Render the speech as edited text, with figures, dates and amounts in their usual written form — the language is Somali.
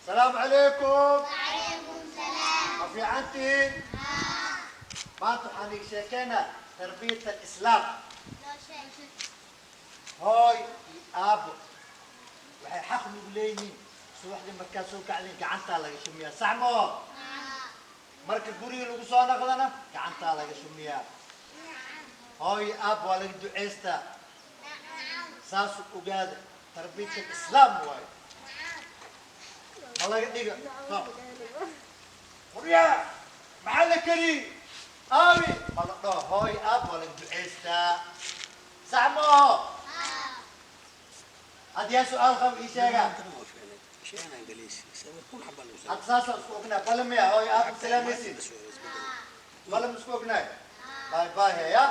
Asalaamu calaykum. Ma fiicantihiin? Maanta waxaan iga sheekeynaa tarbiyat alislaam. Hooy iyo aabo waxay xaq nugu leeyihiin, subaxdii markaad soo kacdeen gacantaa laga shumiyaa, sax moo? Marka guriga lagu soo noqdana gacantaa laga shumiyaa. Hooy iyo aabo waa laga duceystaa. Saasu ogaada, tarbiyat alislaam waayo. Ma laga dhiga quryaa, maxaa la kari aabi, ma la dhaho. Hooy aab waa laga duceystaa, sax maaho? Had yaa su-aal qab ii sheega. Hadda saasaan isku ognahay. Balamiya, hooy aab salaamaysid, balam isku ognahay. Bye bye. Heya.